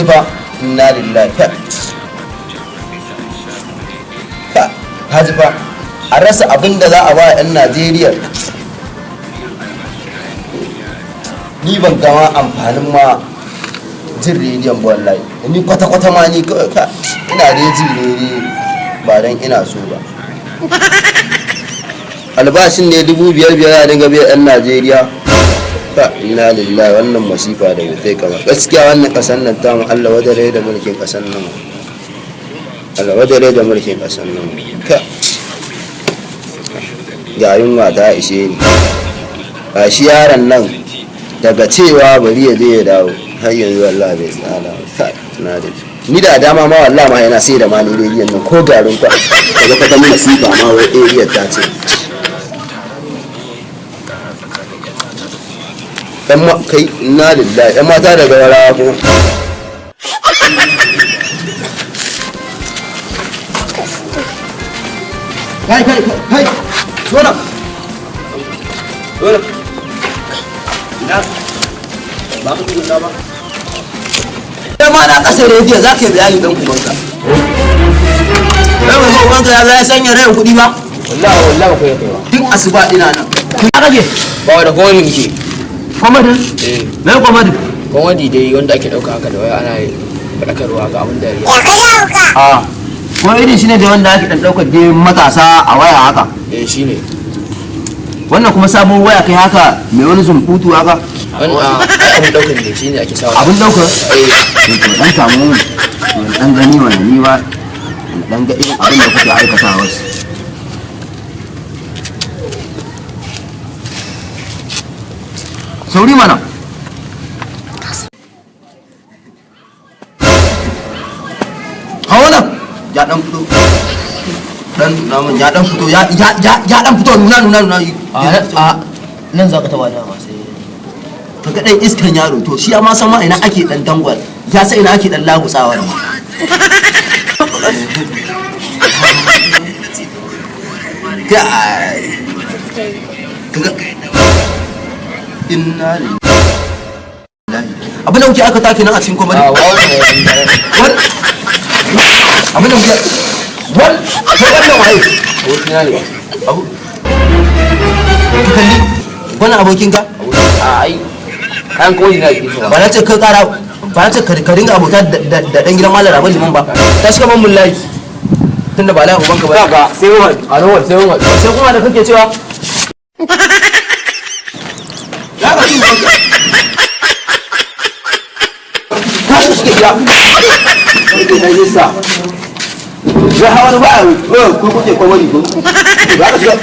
Kaji ba, inna lillahi. Ka kaji ba, a rasa abin da za a ba 'yan Najeriya. Ni ban gama amfanin ma jin rediyon ba wallahi. Ni kwata-kwata ma ni ka ina dai jin rediyo ba don ina so ba. Albashin ne 5,500 a dinga biyan 'yan Najeriya. Ka, inna lillahi. Wannan masifa da bai kama gaskiya wannan kasan nan tamu. Allah wadare da mulkin kasan nan, Allah wadare da mulkin kasan nan. Ka ga yunwa ta ishe ni, ga shi yaron nan daga cewa bari ya je ya dawo, har yanzu wallahi bai tsala. Ka na da ni da dama ma wallahi ma yana sai da ma ni rediyon nan ko garin kwa daga kwata masifa ma wai area ta ce dan ma kai. Inna lillahi, yan mata daga warawa kuma. Kai, kai, kai, zo nan, zo nan. Ina ba ka tukunna ba dan ma na kasa rediyo, za ka yi bayani dan ubanka. Kai mai ubanka ya ya sanya rayin kuɗi ba. Wallahi, wallahi ba kai ba. Tun asuba ina nan. Ka rage. Ba da komai muke. Comedy? Eh. Me comedy? Comedy dai wanda ake dauka haka da waya, ana faɗakarwa ga abin dariya. A ko irin shi ne da wanda ake dan daukar dai matasa a waya haka? Eh, shine. Wannan kuma sabon waya kai haka mai wani zumbutu haka? Wannan ai abin daukar ne, shine ake sawa. Abin daukar? Eh. To, dan samu dan gani mana, ni ba dan ga irin abin da kuke aikata wasu. Sauri mana. Hawa nan. Ya dan fito, dan namun ya dan fito, ya ya ya ya dan fito. Nuna, nuna, nuna. A nan zaka taba dama sai Kaga dan iskan yaro. To shi ma san ma ina ake dan dangwal, ya san ina ake dan lagutsawa ne. Kai, kaga, inna lillahi. Abin da kuke aka take nan a cikin comedy. A wannan Abin da kuke to wannan waye? Abokina ne. Abu ka kalli wannan abokinka. A ai kayan comedy na ke so. Ba na ce ka kara ba, na ce ka dinga abota da dan gidan Malam Rabi Liman ba. Ta shiga ban mun layi tunda ba layin ubanka ba. Kaga sai mun a rawar, sai mun. Sai kuma da kake cewa ya ka ci ubanka, ta shi suke gida kake dan yasa ya hawa ba ko kuke komari ko ba ka shiga.